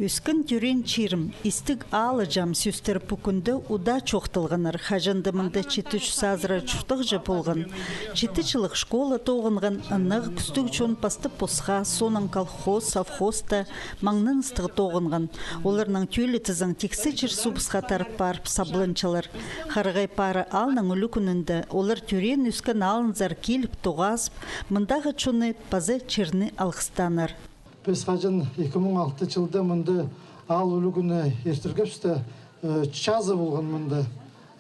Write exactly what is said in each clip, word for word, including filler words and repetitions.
Ӧскен-тӧреен чирім, истіг аалҷам сӧстер пу кӱнде удаа чоохталғаннар. Хаҷан-да мында читі чӱс азыра чуртағҷы полған, читі чыллығ школа тоғынған, ынағ кӱстіг чон пастап посха, соонаң колхоз, совхоз та маңнаныстығ тоғынған. Оларның тӧлі тізең тиксі чир-суубысха тарап парып сабланчалар. Харағай Пары аалның ӱлӱкӱнінде олар тӧреен-ӧскен аалынзар киліп тоғазып, мындағы чонны паза чирні алғыстааннар. Піс хаҷан ікі муң алты чылда мында аал ӱлӱкӱні иртіргебіс те, э, чазы полған мында.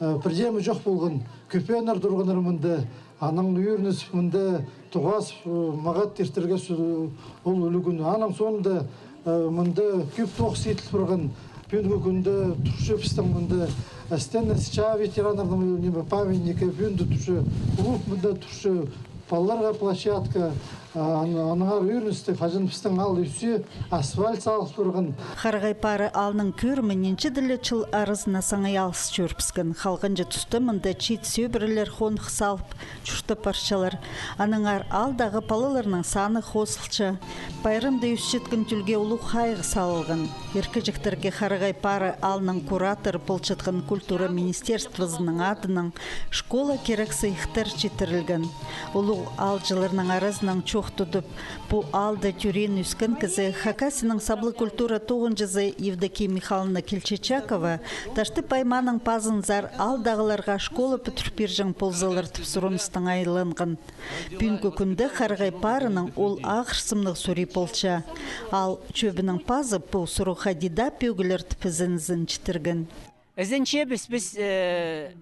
Э, пір дее ниме чох полған. Кӧпеннер турғаннар мында. Анаң ӧрінісіп мында тоғазып, э, мағат иртіргебіс ол, ол ӱлӱкӱнні. Анаң соонда, э, мында кӧп тоғыс иділ парған. Пӱӱнгі кӱнде турча пістің мында, э, істен ысча ветераннарның, ниме, памятнигі пӱӱнде турча, клуб мында турча, палаларға площадка, а, ан-, аннаңар ӧріністіг, хаҷан пістің аал ӧсче, асфальт салыл парған. Харағай Пары аалның кӧрімі нинҷе-де ле чыл аразына саңай алыс чӧрібіскен. Халғанҷы туста мында чиит сӧбірелер хоных салып, чуртап парчалар. Аннаңар аалдағы палаларның саны хозылча. Пайрамда ӧсчеткен тӧлге улуғ хайығ салылған. Иркеҷектерге Харағай Пары аалның кураторы полчатхан культура министерствозының адынаң школа кирек сыйыхтар читірілген. Улуғ аалҷыларның аразынаң чоохтадып, пу аалда тӧреен-ӧскен кізі, Хакасияның саблығ культура тоғынҷызы Евдокия Михайловна Кильчичакова Таштып аймааның пазынзар аалдағыларға школа пӱдіріп пирҷең ползалар тіп сурыныстаң айланған. Пӱӱнгі кӱнде Харағай Парының ол ағырсымнығ сурии полча. Аал чӧбінің пазы пу сурығға даа пӧгілер тіп ізенізін читірген. Ізенчебіс піс, э,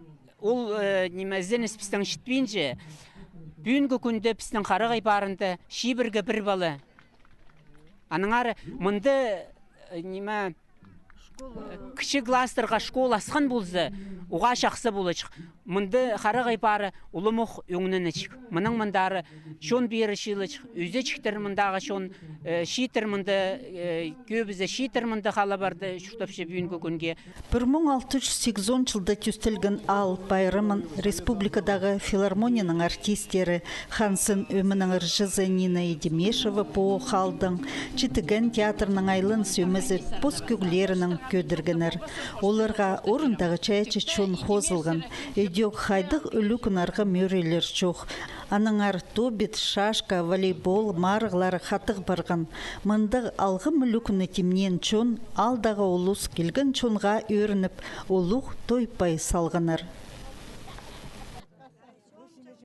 ол, э, ниме, ізеніс пістің чітпинче. Пӱӱнгі кӱнде пістің Харағай Парында чибіргі пір пала. Аннаңар мында, э, ниме, кічіг класстарға школа асхан полза, уғаа чахсы поларҷых. Мында Харағай Пары улам ох ӧңненерҷік. Мының мындар чон пеер чыыларҷых. Ӧзеҷіктер мындағы чон, э, чииттер мында, э, кӧбізі чииттер мында хала парда, чуртапча пӱӱнгі кӱнге. Пір муң алты чӱс сигізон чылда тӧстелген аал пайрамын республикадағы филармонияның артисттері, Хан Сын ӧменің ырҷызы Нина Едимешева, пу аалдаң, Читіген театрының айланыс ӧмезі пос кӧглерінең кӧдіргеннер. Оларға орындағы чайаачы чон хозылған. Ідӧк хайдағ ӱлӱкӱн арға мӧрейлер чох. Аннаңар тобит, шашка, волейбол марығлары хатығ парған. Мындағ алғым ӱлӱкӱнні тимнеен чон, аалдағы улус килген чонға ӧрініп, улуғ той-пай салғаннар.